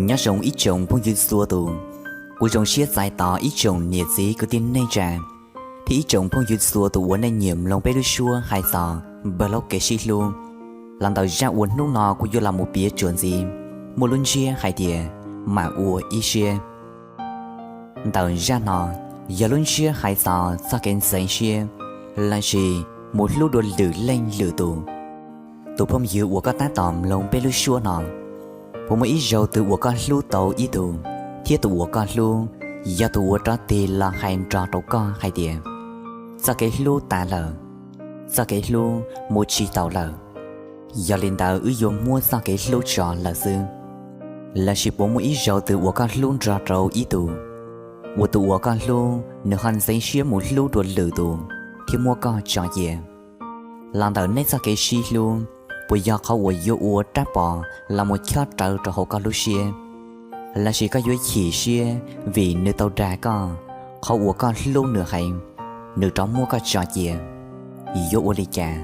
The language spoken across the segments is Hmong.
Nyob zoo ib tsoom phooj ywg txhua tus, kuv zoo siab txais tos ib tsoom niam txiv kwv tij neej tsa thiab ib tsoom phooj ywg txhua tus uas nej nyiam mloog peb lub suab hais txog npawg laub kev sib hlub. Los ntawm zaj uas hnub no kuv yuav los mus piav tsuas ntxiv muaj lub ntsiab hais tias mam ua ib siab. Ntawm zaj no yog lub ntsiab hais txog txoj kev ntxeev siab lossis mus hlub dua lwm leej lwm tus. Tus phooj ywg uas koj tab tom mloog peb lub suab no, puas muaj ib zaug twg uas koj hlub tau ib tug, thiab tus uas koj hlub yog tus uas rov tig los hais nrog rau koj hais tias txoj kev hlub tas lawm, txoj kev hlub mus tsis taus lawm, yog li ntawd wb yuav muab txoj kev hlub tso lawm xwb? Lossis puas muaj ib zaug twg uas koj hlub nrog rau ib tug, uas tus uas koj hlub nws ho ntxeev siab mus hlub dua lwm tus thiab muab koj tso cia? Los ntawm neb txoj kev sib hlub, puas yog qhov uas yuav ua rab pos los mus chob rawv rau hauv koj lub siab, lossis koj yuav chim siab vim nws tau dag koj, qhov uas koj hlub nws heev, nws rov muab koj tso cia? Yuav ua li cas?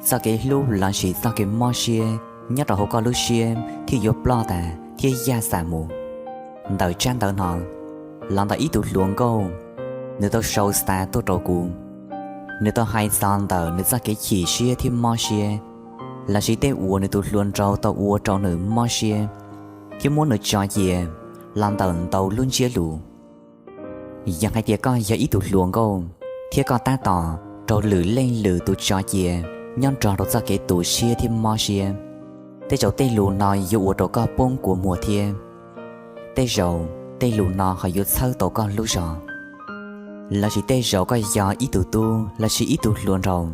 Txoj kev hlub lossis txoj kev mob siab nyob rau hauv koj lub siab thiaj yuav ploj tas thiab yaj xam mus. Ntawm tsab ntawv no, los ntawm ib tug hluas nkauj, nws tau sau xav tuaj rau kuv. Nws tau hais txog ntawm nws txoj kev chim siab thiab mob siab, lossis tej uas nws tus hluas nraug tau ua rau nws mob siab thiab muab nws tso cia los ntawm ntau lub ntsiab lus. Yog hais tias koj yog ib tug hluas nkauj thiab koj tab tom raug lwm leej lwm tus tso cia nyob nrog rau txoj kev tu siab thiab mob siab, tej zaum tej lus no yuav ua rau koj poob kua muag thiab. Tej zaum tej lus no ho yuav txhawb tau koj lub zog. Lossis tej zaum koj yog ib tug tub lossis ib tug hluas nraug,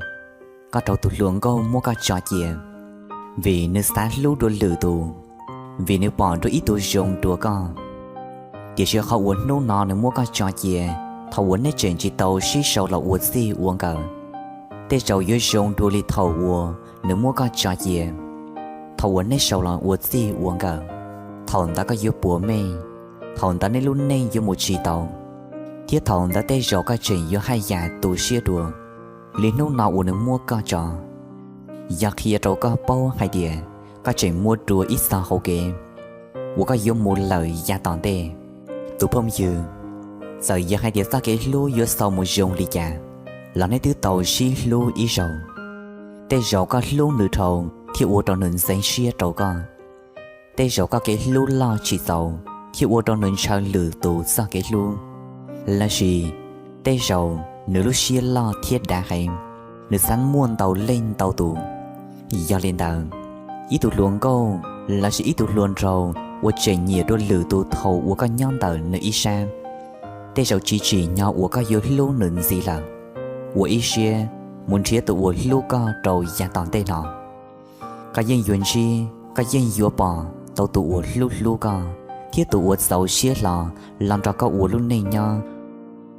koj raug tus hluas nkauj muab koj tso cia vim nws xav hlub dua lwm tus, vim nws pom dua ib tug zoo dua koj. Tiam sis qhov uas hnub no nws muab koj tso cia, thaum uas nej tseem tsis tau sib sau los ua txij ua nkawm, tej zaum yuav zoo dua li thaum uas nws muab koj tso cia. Thaum uas nej sau los ua txij ua nkawm, thaum ntawd koj yuav puas meej, thaum ntawd nej lub neej yuav mus tsis tau, thiab thaum ntawd tej zaum koj tseem yuav haj yam tu siab dua li hnub no uas nws muab koj tso. Yog qhia rau koj paub hais tias koj tseem muaj dua ib txoj hauv kev uas koj yuav mus lawm yav tom ntej. Tus phooj ywg, txawm yog hais tias txoj kev hlub yuav xaus mus zoo li cas, los nej twb tau sib hlub ib zaug. Tej zaum koj hlub nws dhau thiaj ua rau nws ntxeev siab rau koj. Tej zaum koj kev hlub loj tsis txaus thiaj ua rau nws ntshaw lwm tus txoj kev hlub. Lossis tej zaum nws lub siab loj thiab dav heev, nws xav muaj ntau leej ntau tus. Yog li ntawd, ib tug hluas nkauj lossis ib tug hluas nraug uas tseem nyiam dua lwm tus thaum uas koj nyob ntawm nws ib sab, tej zaum tsis tsim nyog uas koj yuav hlub nws ntxiv lawm, ua ib siab mus nrhiav tus uas hlub koj rau yav tom ntej no. Koj yeej yuav ntsib, koj yeej yuav pom tau tus uas hlub hlub koj, thiab tus uas txaus siab hlo los nrog koj ua lub neej nyob,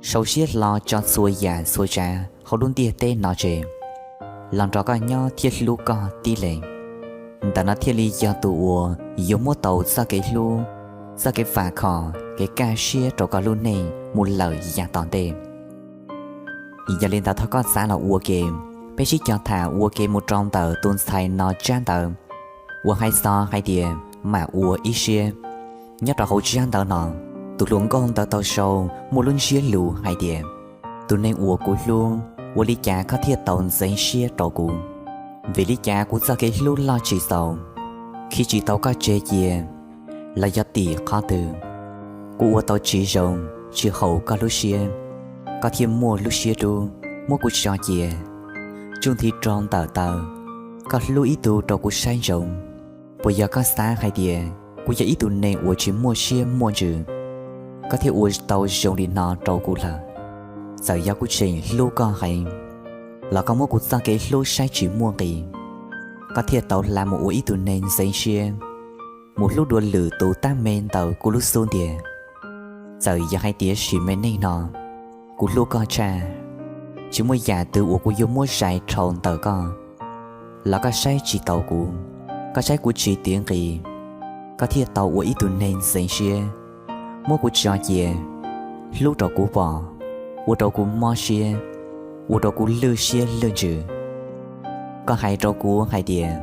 sau siab hlo tso txhua yam txhua tsav hauv lub ntiaj teb no tseg, los nrog koj nyob thiab hlub koj tib leeg. Ntawm no thiaj li yog tus uas yuav muab tau txoj kev hlub, txoj kev vam khom, kev kaj siab rau koj lub neej mus lawm yav tom ntej. Yog li ntawd thov koj xav los ua ke, peb sib cog tham ua ke mus rau ntawm tus ntxhais no tsab ntawv uas hais txog hais tias mam ua ib siab. Nyob rau hauv tsab ntawv no, tus hluas nkauj ntawd tau sau muaj lub ntsiab lus hais tias, tus neeg uas kuv hlub, ua li cas koj thiaj tau ntxeev siab rau kuv? Vim li cas kuv txoj kev hlub loj tsis txaus, khi tsis tau koj tseg cia, los yog tim qhov twg kuv ua tau tsis zoo, tsis haum koj lub siab, koj thiaj muaj lub siab dub muab kuv tso cia? Tsuj nthi rau ntawm taw, koj hlub ib tug rau kuv saib ntsoov. Puas yog koj xav hais tias kuv yog ib tug neeg uas tsis muaj siab muaj ntsws, koj thiaj ua tau zoo li no rau kuv lawm? Txawm yog kuv tseem hlub koj heev, los koj muab kuv txoj kev hlub saib tsis muaj nqis, koj thiaj tau hla mus ua ib tug neeg ntxeev siab, mus hlub dua lwm tus tab me ntawm kuv lub xub ntiag. Txawm yog hais tias sim me neej no kuv hlub koj tshaj, tsis muaj yam twg uas kuv yuav muab zais dhau ntawm koj, los koj saib tsis taus kuv, koj saib kuv tsis tiav nqis, koj thiaj tau ua ib tug neeg ntxeev siab, muab kuv tso cia, hlub rau kuv pom, ua rau kuv mob siab, ua rau kuv lwj siab lwj ntsws. Koj hais rau kuv hais tias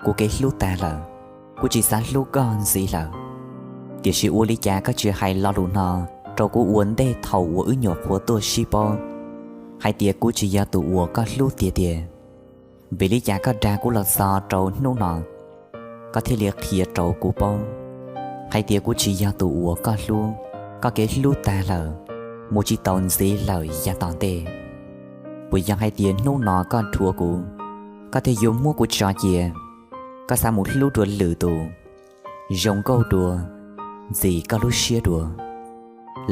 kuv kev hlub tag lawm, kuv tsis xav hlub koj ntxiv lawm. Tiam sis ua li cas koj tsis hais lo lus no rau kuv ua ntej thaum uas wb nyuam qhuav tuaj sib paub, hais tias kuv tsis yog tus uas koj hlub tiag tiag? Vim li cas koj dag kuv los txog rau hnub no, koj thiaj li qhia rau kuv paub hais tias kuv tsis yog tus uas koj hlub, koj kev hlub tag lawm, mus tsis taus ntxiv lawm yav tom ntej? Puas yog hais tias hnub no koj dhuav kuv, koj thiaj yuav muab kuv tso cia, koj xav mus hlub dua lwm tus, zoo nkauj dua, ntxim koj lub siab dua,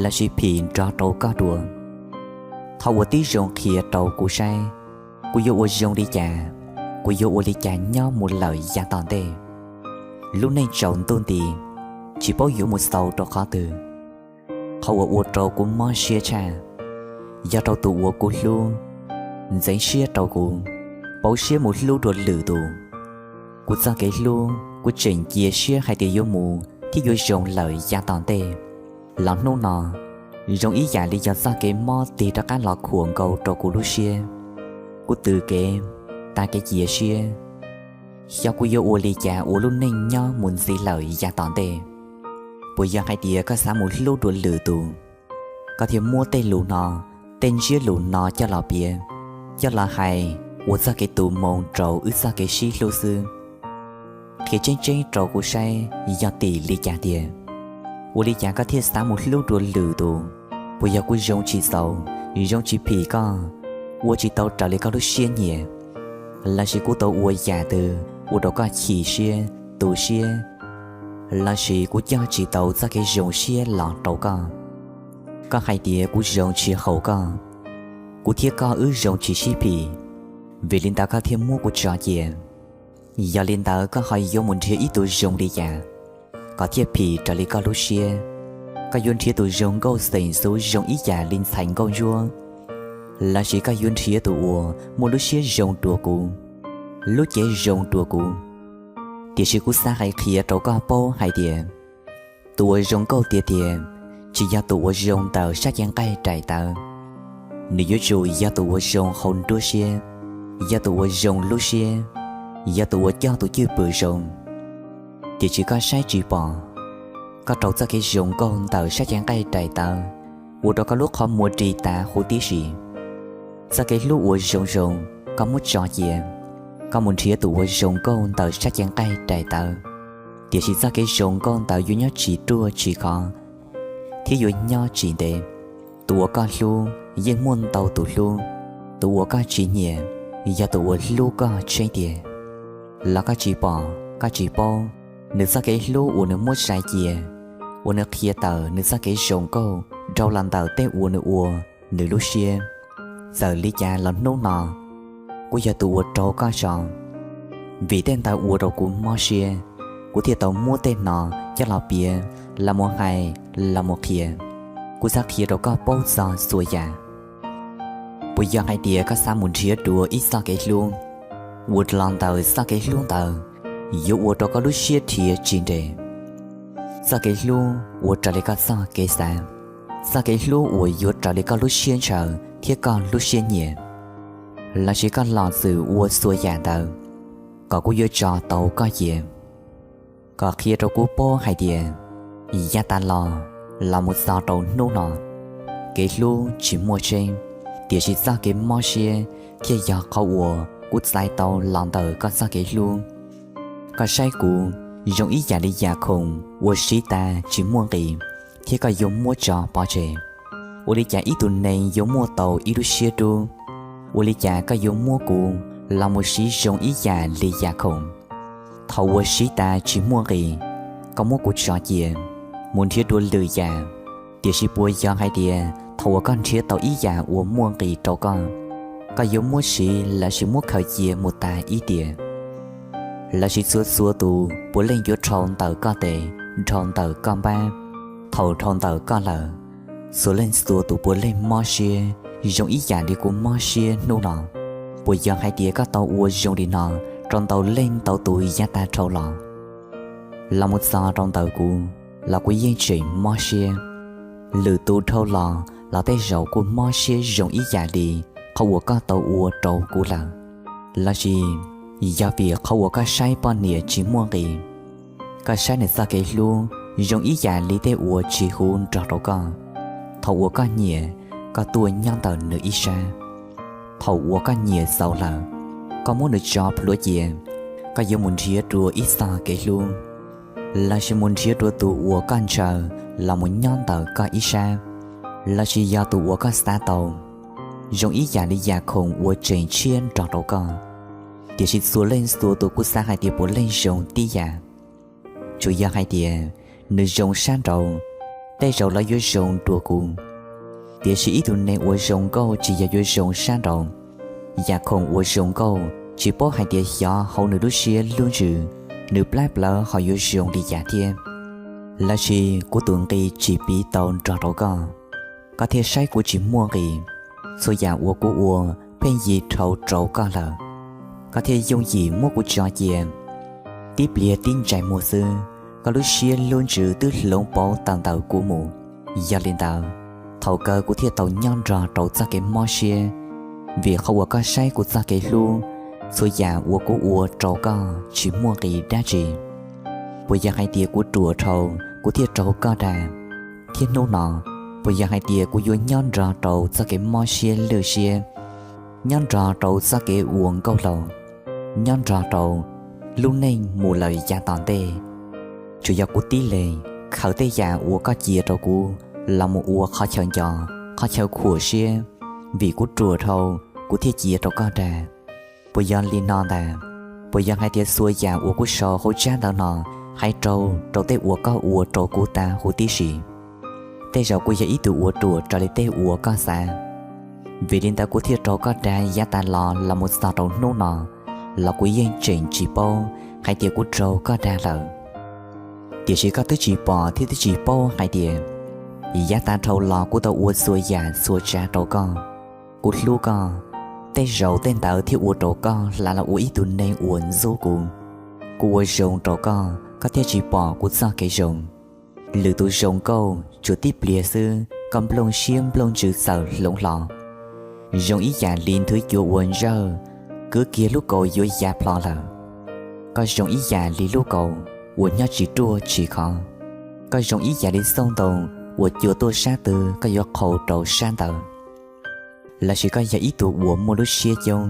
lossis phim nrov rau koj dua? Thov ua tib zoo qhia rau kuv saib, kuv yuav ua zoo li cas, kuv yuav ua li cas nyob mus lawm yav tom ntej? Lub neej tsaus ntuj nti, tsis paub yuav mus xaus rau qhov twg. Qhov uas ua rau kuv mob siab tshaj, yog rau tus uas kuv hlub ntxeev siab rau kuv, pauv siab mus hlub dua lwm tus. Kuv txoj kev hlub kuv tseem cia siab hais tias yuav mus thiab yuav zoo lawm yav tom ntej, los hnub no zoo ib yam li yog txoj kev mob tig rov qab los khuam nkaus rau kuv lub siab. Kuv tws kev, tag kev cia siab. Xyov kuv yuav ua li cas ua lub neej nyob mus ntxiv lawm yav tom ntej? Puas yog hais tias koj xav mus hlub dua lwm tus, koj thiaj muab tej lus no, tej ntsiab lus no coj los piav, coj los hais ua txoj kev tu moo rau wb txoj kev sib hlub xwb? Qhia tseeb tseeb rau kuv saib yog tim li cas tiag, ua li cas koj thiaj xav mus hlub dua lwm tus? Puas yog kuv zoo tsis txaus, zoo tsis phim koj, ua tsis tau raws li koj lub siab nyiam, lossis kuv tau ua yam twg ua rau koj chim siab, tu siab, lossis kuv coj tsis tau txoj kev zoo siab los rau koj? Koj hais tias kuv zoo tsis haum koj, kuv thiab koj wb zoo tsis sib phim, vim li ntawd koj thiaj muab kuv tso cia. Yog li ntawd koj ho yuav mus nrhiav ib tug zoo li cas kom thiaj phim raws li koj lub siab? Koj yuav nrhiav tus zoo nkauj xeem xuv zoo ib yam li ntxhais nkauj ntsuab, lossis koj yuav nrhiav tus uas muaj lub siab zoo dua kuv, lub cev zoo dua kuv? Tiam sis kuv xav hais qhia rau koj paub hais tias, tus uas zoo nkauj tiag tiag tsis yog tus uas zoo ntawm sab cev nqaij daim tawv, nws yuav tsum yog tus uas zoo hauv nruab siab, yog tus uas zoo lub siab, yog tus uas coj tus cwj pwm zoo. Tiam sis koj saib tsis pom, koj rau txoj kev zoo nkauj ntawm sab cev nqaij daim tawv ua rau koj lub qhov muag ris tas huv tib si. Txoj kev hlub uas zoo zoo koj muab tso cia, koj mus nrhiav tus uas zoo nkauj ntawm sab cev nqaij daim tawv, tiam sis txoj kev zoo nkauj ntawd yuav nyob tsis ruaj tsis khov thiab yuav nyob tsis ntev. Tus uas koj hlub yeej muaj ntau tus hlub, tus uas koj tsis nyiam yog tus uas hlub koj tsheb tiag. Los koj tsis pom, koj tsis paub, nws txoj kev hlub uas nws muab sai cia, uas nws qhia tawm nws txoj kev zoo nkauj dhau los ntawm tej uas nws ua nws lub siab. Txawm li cas los hnub no, kuv yog tus uas raug koj tso, vim tej ntawd ua rau kuv mob siab, kuv thiaj tau muab tej no coj los piav, los mus hais, los mus qhia. Kuv xav qhia rau koj paub txog txhua yam. Puas yog hais tias koj xav mus nrhiav dua ib txoj kev hlub, uas los ntawm txoj kev hlub ntawd yuav ua rau koj lub siab nrhiav tsis nres? Txoj kev hlub uas raws li koj txoj kev xav, txoj kev hlub uas yuav raws li koj lub siab ntshaw thiab koj lub siab nyiam, lossis koj los txwm ua txhua yam ntawd kom kuv yuav tso tau koj cia? Kom qhia rau kuv paub hais tias, yav tas los, los mus txog rau hnub no, kev hlub tsis muaj tseeb, tiam sis txoj kev mob siab thiaj yog qhov uas kuv txais tau los ntawm koj txoj kev hlub. Koj saib kuv zoo ib yam li yam khoom uas siv tas tsis muaj nqis, thiab koj yuav muab tso pov tseg. Ua li cas ib tug neeg yuav muaj tau ib lub siab dub? Ua li cas koj yuav muab kuv los mus siv zoo ib yam li yam khoom? Thaum uas siv tas tsis muaj nqis, koj muab kuv tso cia, mus nrhiav dua lwm yam. Tiam sis puas yog hais tias thaum uas koj nrhiav tau ib yam uas muaj nqis rau koj, koj yuav muab siv lossis muab khaws cia mus tas ib tiam? Lossis txhua txhua tus puav leej yuav dhau ntawm koj tes, dhau ntawm koj npab? Thaum dhau ntawm koj lawm, txhua leej txhua tus puav leej mob siab zoo ib yam li kuv mob siab hnub no. Puas yog hais tias koj tau ua zoo li no rau ntau leej ntau tus yav tag dhau los? Los mus txog rau ntawm kuv los kuv yeej tseem mob siab. Lwm tus dhau los los tej zaum kuj mob siab zoo ib yam li qhov uas koj tau ua rau kuv lawm. Lossis yog vim qhov uas koj saib poj niam tsis muaj nqis, koj saib nws txoj kev hlub Zoo ib yam li tej uas tsis huv nrog rau koj, thaum uas koj nyiam, koj tuaj nyob ntawm nws ib sab. Thaum uas koj nyiam xaus lawm, koj muab nws tso plhuav cia, koj yuav mus nrhiav dua ib txoj kev hlub, lossis mus nrhiav dua tus uas koj ntshaw los mus nyob ntawm koj ib sab, lossis yog tus uas koj xav tau. Zoo ib yam li yam khoom uas tseem tshiab nrog rau koj, tiam sis txhua leej txhua tus kuj xav hais tias puav leej zoo tib yam. Tsuas yog hais tias nws zoo sab nraud, tej zaum lawv yuav zoo dua kuv. Tiam sis ib tug neeg uas zoo nkauj tsis yog yuav zoo sab nraud. Yam khoom uas zoo nkauj tsis paub hais tias xyov hauv nws lub siab lub ntsws, nws plab plawv ho yuav zoo li cas thiab. Lossis kuv tus nqi tsis piv tau nrog rau koj, koj thiaj saib kuv tsis muaj nqis. Txhua yam uas kuv ua pheej yig dhau rau koj lawm, koj thiaj yooj yim muab kuv tso cia. Tib pliag tib ntsais muag xwb, koj lub siab lub ntsws twb hloov pauv tawm ntawm kuv mus. Yog li ntawd, thaum kawg kuv thiaj tau nyob nrog rau txoj kev mob siab, vim qhov uas koj saib kuv txoj kev hlub, txhua yam uas kuv ua rau koj tsis muaj nqis dab tsi. Puas yog hais tias kuv ruam dhau kuv thiaj raug koj dag, thiab hnub no, puas yog hais tias kuv yuav nyob nrog rau txoj kev mob siab lwj siab, nyob nrog rau txoj kev ua nkauj laus, nyob nrog rau lub neej mus lawm yav tom ntej? Tsuas yog kuv tib leeg khaws tej yam uas koj cia rau kuv los mus ua qhov chaw nco, qhov chaw khuam siab, vim kuv ruam dhau kuv thiaj cia rau koj dag. Puas yog li no ntag? Puas yog hais tias txhua yam uas kuv sau hauv tsab ntawv no hais rau rau tej uas koj ua rau kuv tas huv tib si? Tej zaum kuv yog ib tug uas ruam raws li tej uas koj xav, vim li ntawd kuv thiaj raug koj dag yav tas los los mus txog rau hnub no, los kuv yeej tseem tsis paub hais tias kuv raug koj dag lawm. Tiam sis koj twb tsis pom thiab twb tsis paub hais tias, yav tas dhau los kuv tau ua txhua yam txhua tsav rau koj. Kuv hlub koj, tej zaum tej ntawd thiaj ua rau koj hla los ua ib tug neeg uas ntxub kuv. Kuv ua zoo rau koj, koj thiaj tsis pom kuv txoj kev zoo. Lwm tus zoo nkauj tsuas tib pliag xwb koj nplooj siab nplooj ntsws txawm hloov hlo. Zoo ib yam li nthwv cua uas ntsawj, kwv kiag lub kaus yuav ya plho lawm. Koj zoo ib yam li lub kaus uas nyob tsis ruaj tsis khov. Koj zoo ib yam li txauj ntoo uas cua tuaj sab twg koj yuav qhau rau sab ntawd. Lossis koj yog ib tug uas muaj lub siab coob,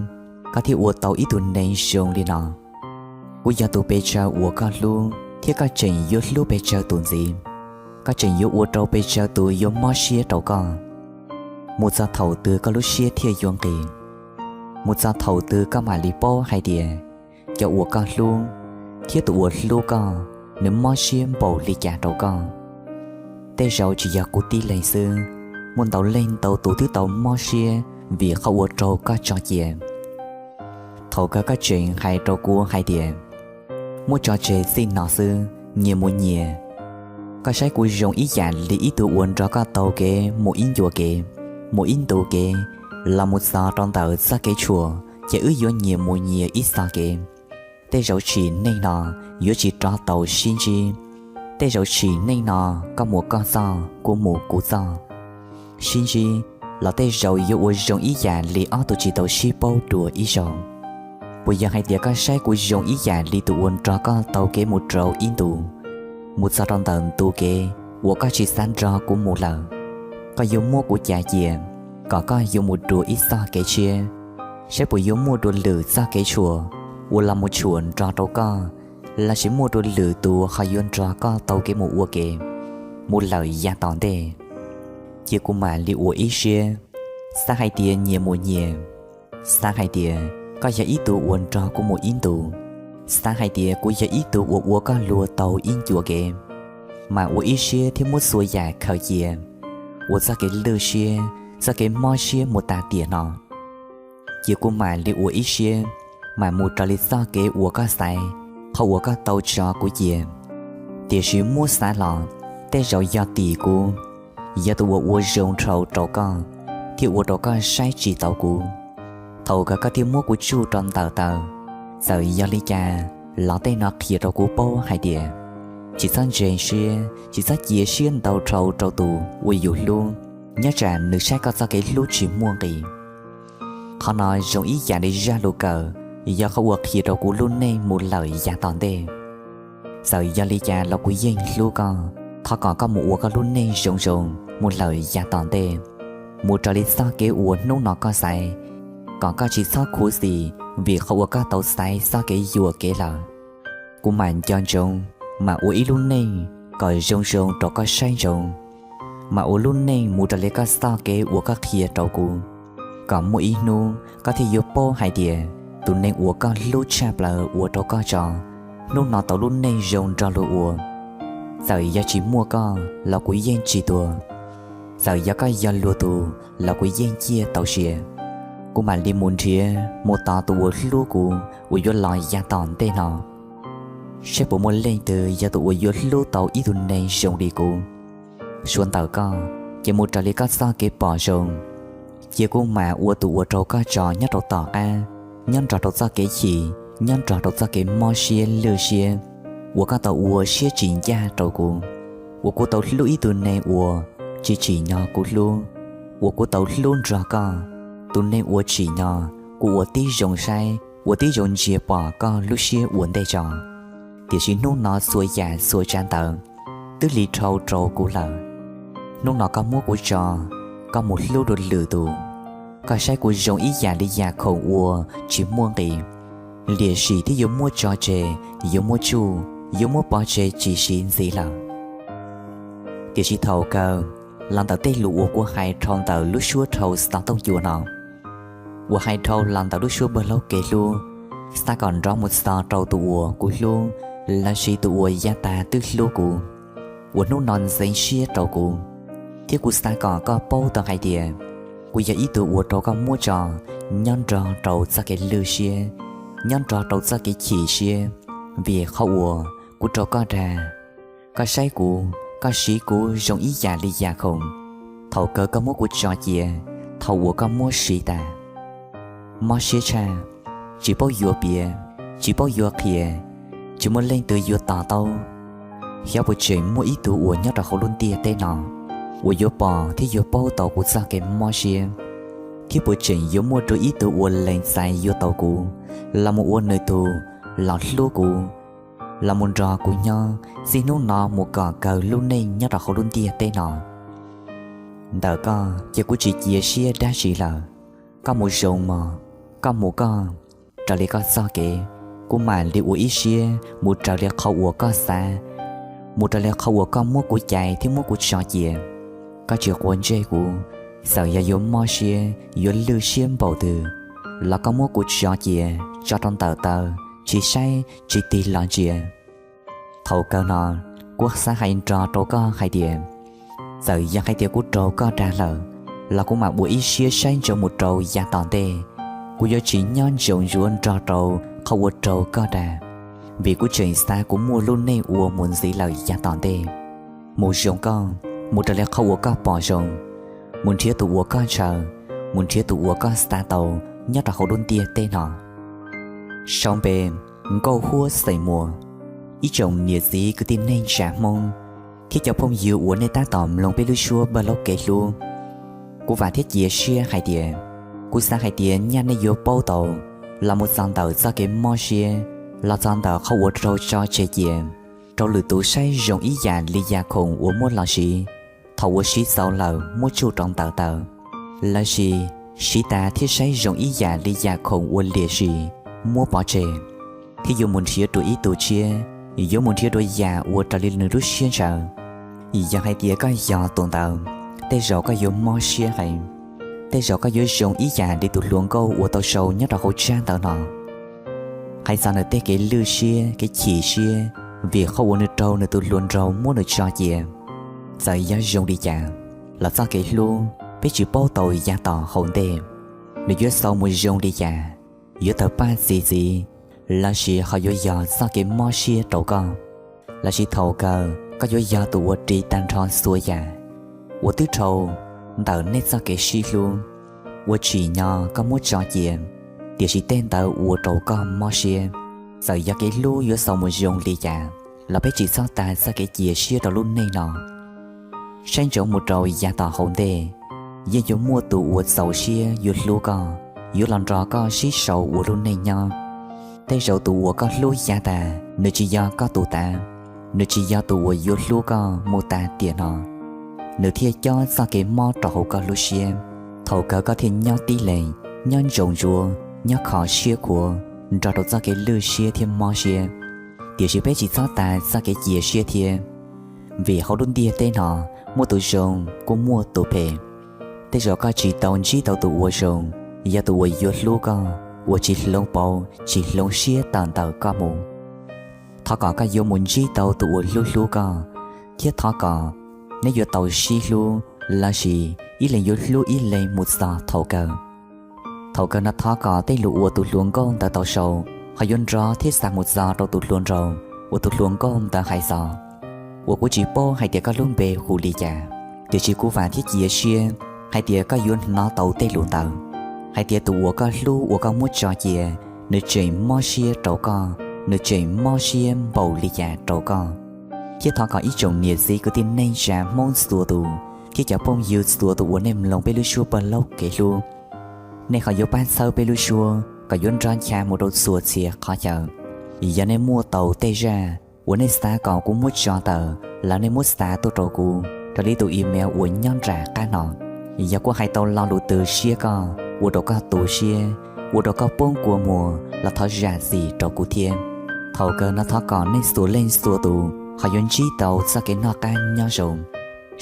koj thiaj ua tau ib tug neeg zoo li no. Kuv yog tus pes tsawg uas koj hlub thiab koj tseem yuav hlub pes tsawg tus ntxiv. Koj tseem yuav ua rau pes tsawg tus yuav mob siab rau koj. Mus txog thaum twg koj lub siab thiaj yuav nqis? Mus txog thaum twg koj mam li paub hais tias cov uas koj hlub thiab tus uas hlub koj, nws mob siab npaum li cas rau koj? Tej zaum tsis yog kuv tib leeg xwb, muaj ntau leej ntau tus twb tau mob siab vim qhov uas raug koj tso cia. Thaum kawg koj tseem hais rau kuv hais tias, muab tso tseg txij no xwb, nyias mus nyias. Koj saib kuv zoo ib yam li ib tug uas nrog koj taug kev mus ib ncua kev, mus ib ntu kev, los mus txog rau ntawm txoj kev tshuam ces wb yuav nyias mus nyias ib txoj kev. Tej zaum tsim neej no yuav tsis rov tau sib ntsib. Tej zaum tsim neej no koj mus koj txoj, kuv mus kuv txoj. Sib ntsib los tej zaum yuav ua zoo ib yam li ob tug tsis tau sib paub dua ib zaug. Puas yog hais tias koj saib kuv zoo ib yam li tus uas nrog koj taug kev mus rau ib ntu, mus txog rau ntawm ntu kev uas koj tsis xav nrog kuv mus lawm, koj yuav muab kuv cav cia, kom koj yuav mus dua ib txoj kev tshiab, saib puas yuav muaj dua lwm txoj kev tshuam uas los mus tshuam nrog rau koj, lossis muaj dua lwm tus ho yuav nrog koj taug kev mus ua ke, mus lawm yav tom ntej. Cia kuv mam li ua ib siab, xav hais tias nyias mus nyias, xav hais tias koj yog ib tug uas nrog kuv mus ib ntu, xav hais tias kuv yog ib tug uas ua koj luag taug ib ncua kev, mam ua ib siab thiab muab txhua yam khaws cia, ua txoj kev lwj siab, txoj kev mob siab mus tas tiam no. Cia kuv mam li ua ib siab, mam mus raws li txoj kev uas koj xaiv, qhov uas koj tau tso kuv cia. Tiam sis muab xav los, tej zaum yog tim kuv, yog tus uas ua zoo dhau rau koj, thiaj ua rau koj saib tsis taus kuv. Thaum kawg koj thiaj muab kuv tsuj rau ntawm taw. Txawm yog li cas los tej no qhia rau kuv paub hais tias, tsis txhob ntseeg siab, tsis txhob cia siab ntau dhau rau tus uas yus hlub, nyob tsam nws saib koj txoj kev hlub tsis muaj nqis. Qhov no zoo ib yam li zaj lus kawm, yog qhov uas qhia rau kuv lub neej mus lawm yav tom ntej. Txawm yog li cas los kuv yeej hlub koj. Thov kom koj mus ua koj lub neej zoo zoo mus lawm yav tom ntej, mus raws li txoj kev uas hnub no koj xaiv, kom koj tsis txhob khuv xim vim qhov uas koj tau xaiv txoj kev yuam kev lawm. Kuv mam nco ntsoov, mam ua ib lub neej kom zoo zoo rau koj saib ntsoov, mam ua lub neej mus raws li koj txoj kev uas koj qhia rau kuv, kom muaj ib hnub koj thiaj yuav paub hais tias tus neeg uas koj hlub tshaj plaws ua rau koj tso, hnub no tau lub neej zoo nrog luag ua. Txawm yog tsis muaj koj los kuv yeej tsis tuag, txawm yog koj yog luag tus los kuv yeej ciaj tau sia. Kuv mam li mus nrhiav mus tos tus uas hlub kuv uas yuav los yav tom ntej no, saib puas muaj leej twg yog tus uas yuav hlub tau ib tug neeg zoo li kuv. Suav ntawm koj, ces mus raws li koj txoj kev pom zoo. Cia kuv mam ua tus uas rau koj tso nyob rau tom qab, nyob nrog rau txoj kev chim, nyob nrog rau txoj kev mob siab lwj siab uas koj tau ua siab tsis ncaj rau kuv, uas kuv tau hlub ib tug neeg uas tsis tsim nyog kuv hlub, uas kuv tau hlub nrog koj, tus neeg uas tsim nyog kuv ua tib zoo saib, ua tib zoo ntsia pom koj lub siab ua ntej tso. Tiam sis hnub no txhua yam txhua tsav ntawd twb li dhau rau kuv lawm. Hnub no koj muab kuv tso, koj mus hlub dua lwm tus. Koj saib kuv zoo ib yam li yam khoom uas tsis muaj nqis, liam sim thiab yuav muab tso tseg, yuav muab tsuj, yuav muab pov tseg tsis siv ntxiv lawm. Tiam sis thaum kawg, los ntawm tej lus uas kuv hais dhau ntawm lub suab dhau xov tooj cua no, uas hais dhau los ntawm lub suab npawg laub kev hlub, xav kom nrov mus txog rau tus uas kuv hlub, lossis tus uas yav tas twb hlub kuv, uas hnub no ntxeev siab rau kuv, thiab kuv xav kom koj paub tau hais tias kuv yog ib tug uas rau koj muab tso nyob nrog rau txoj kev lwj siab, nyob nrog rau txoj kev chim siab, vim qhov uas kuv rau koj dag. Koj saib kuv, koj siv kuv zoo ib yam li yam khoom. Thaum kawg koj muab kuv tso cia, thaum uas koj muab siv tas. Mob siab tshaj, tsis paub yuav piav, tsis paub yuav qhia, tsis muaj leej twg yuav to taub. Xyov puas tseem muaj ib tug uas nyob rau hauv lub ntiaj teb no uas yuav pom thiab yuav paub tau kuv txoj kev mob siab, thiab puas tseem yuav muaj dua ib tug uas lees txais yuav tau kuv los mus ua nws tus, los hlub kuv, los mus nrog kuv nyob txij hnub no mus kom kawg lub neej nyob rau hauv lub ntiaj teb no. Ntawm koj ces kuv tsis cia siab dab tsi lawm. Koj mus zoo mog, koj mus koj, raws li koj txoj kev. Kuv mam li ua ib siab mus raws li qhov uas koj xav, mus raws li qhov uas koj muab kuv cais thiab muab kuv tso cia. Koj tsis quav ntsej kuv, txawm yog yuav mob siab yuav lwj siab npaum twg los koj muab kuv tso cia, tso rau ntawm taw, tsis saib tsis tig los ntsia. Thaum kawg no, kuv xav hais nrog rau koj hais tias, txawm yog hais tias kuv raug koj dag lawm, los kuv mam ua ib siab saib ntsoov mus rau yav tom ntej. Kuv yuav tsis nyob ntsoov ntsuav nrog rau qhov uas raug koj dag, vim kuv tseem xav kuv muaj lub neej ua mus ntxiv lawm yav tom ntej. Mus zoo koj, mus raws li qhov uas koj pom zoo, mus nrhiav tus uas koj ntshaw, mus nrhiav tus uas koj xav tau nyob rau hauv lub ntiaj teb no. Sau npe: Nkauj Huab Xeem Muas. Ib tsoom niam txiv kwv tij neej tsa Hmoob thiab cov phooj ywg uas nej tab tom mloog peb lub suab npawg laub kev hlub, kuv vam thiab cia siab hais tias, kuv xav hais tias nyaj nej yuav paub tau, los mus txog ntawm txoj kev mob siab, los txog ntawm qhov uas raug tso tseg cia, raug lwm tus saib zoo ib yam li yam khoom uas muab los siv, thaum uas siv txaus lawm muab tsuj rau ntawm taw, lossis siv tas thiab saib zoo ib yam li yam khoom uas liam sim, muab pov tseg, thiab yuav mus nrhiav dua ib tug tshiab, yuav mus nrhiav dua yam uas raws li nws lub siab ntshaw. Yog hais tias koj yog tus ntawd, tej zaum koj yuav mob siab heev. Tej zaum koj yuav zoo ib yam li tus hluas nkauj uas tau sau nyob rau hauv tsab ntawv no, hais txog nws tej kev lwj siab kev chim siab vim qhov uas nws raug nws tus hluas nraug muab nws tso cia. Txawm yog zoo li cas los txoj kev hlub peb tsis paub tau yav tom hauv ntej, nws yuav xaus mus zoo li cas, yuav tawg paj txi txiv, lossis ho yuav yog txoj kev mob siab rau koj, lossis thaum kawg koj yuav yog tus uas ris tag nrho txhua yam uas twb dhau ntawm nej txoj kev sib hlub, uas tsim nyog koj muab tso cia, tiam sis tej ntawd ua rau koj mob siab. Txawm yog kev hlub yuav xaus mus zoo li cas, los peb tsis txhob tas txoj kev cia siab rau lub neej no. Saib ntsoov mus rau yav tom hauv ntej, yeej yuav muaj tus uas txaus siab yuav hlub koj, yuav los nrog koj sib sau ua lub neej nyob. Tej zaum tus uas koj hlub yav tas nws tsis yog koj tus tav, Nws tsis yog tus uas yuav hlub koj mus tas tiam no, nws thiaj cob txoj kev mob rau hauv koj lub siab. Thaum kawg koj thiaj nyob tib leeg, nyob ntsoov ntsuav, nyob kho siab khuav nrog rau txoj kev lwj siab thiab mob siab. Tiam sis peb tsis txhob tas txoj kev cia siab thiab, vim hauv lub ntiaj teb no muaj tus zoo kuj muaj tus phem. Tej zaum koj tsis tau ntsib tau tus uas zoo, yog tus uas yuav hlub koj, uas tsis hloov pauv tsis hloov siab tawm ntawm koj mus. Thov kom koj yuav mus ntsib tau tus uas hlub hlub koj, thiab thov kom nej yuav tau sib hlub lossis ib leeg yuav hlub ib leeg mus txog thaum kawg. Thaum kawg no thov kom tej lus uas tus hluas nkauj ntawd tau sau ho yuav nrov thiab xa mus txog rau tus hluas nraug uas tus hluas nkauj ntawd hais txog. Uas kuv tsis paub hais tias koj lub npe hu li cas, tiam sis kuv vam thiab cia siab hais tias koj yuav hnov tau tej lus ntawd, hais tias tus uas koj hlub uas koj muab tso cia, nws tseem mob siab rau koj, nws tseem mob siab npaum li cas rau koj. Thiab thov kom ib tsoom niam txiv kwv tij neej tsa Hmoob txhua tus thiab cov phooj ywg txhua tus uas nej mloog peb lub suab Paj Laub Kev Hlub, nej ho yuav pab txhawb peb lub suab kom yuav nrov ncha mus rau txhua txhia qhov chaw. Yog nej muaj tau tej zaj uas nej xav kom kuv muab tso tawm los nej muab xa tuaj rau kuv raws li tus email uas nyob nram qab no. Yog kuv hais tau lo lus tu siab koj, ua rau koj tu siab, ua rau koj poob kua muag los thov zam txim rau kuv thiab. Thaum kawg no thov kom nej txhua leej txhua tus ho yuav ntsib tau txoj kev noj qab nyob zoo.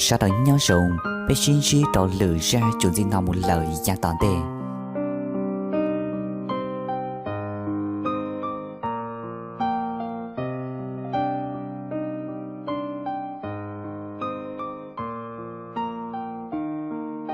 Sawv daws nyob zoo, peb sib ntsib rau lwm zaj txuas ntxiv no mus lawm yav tom ntej.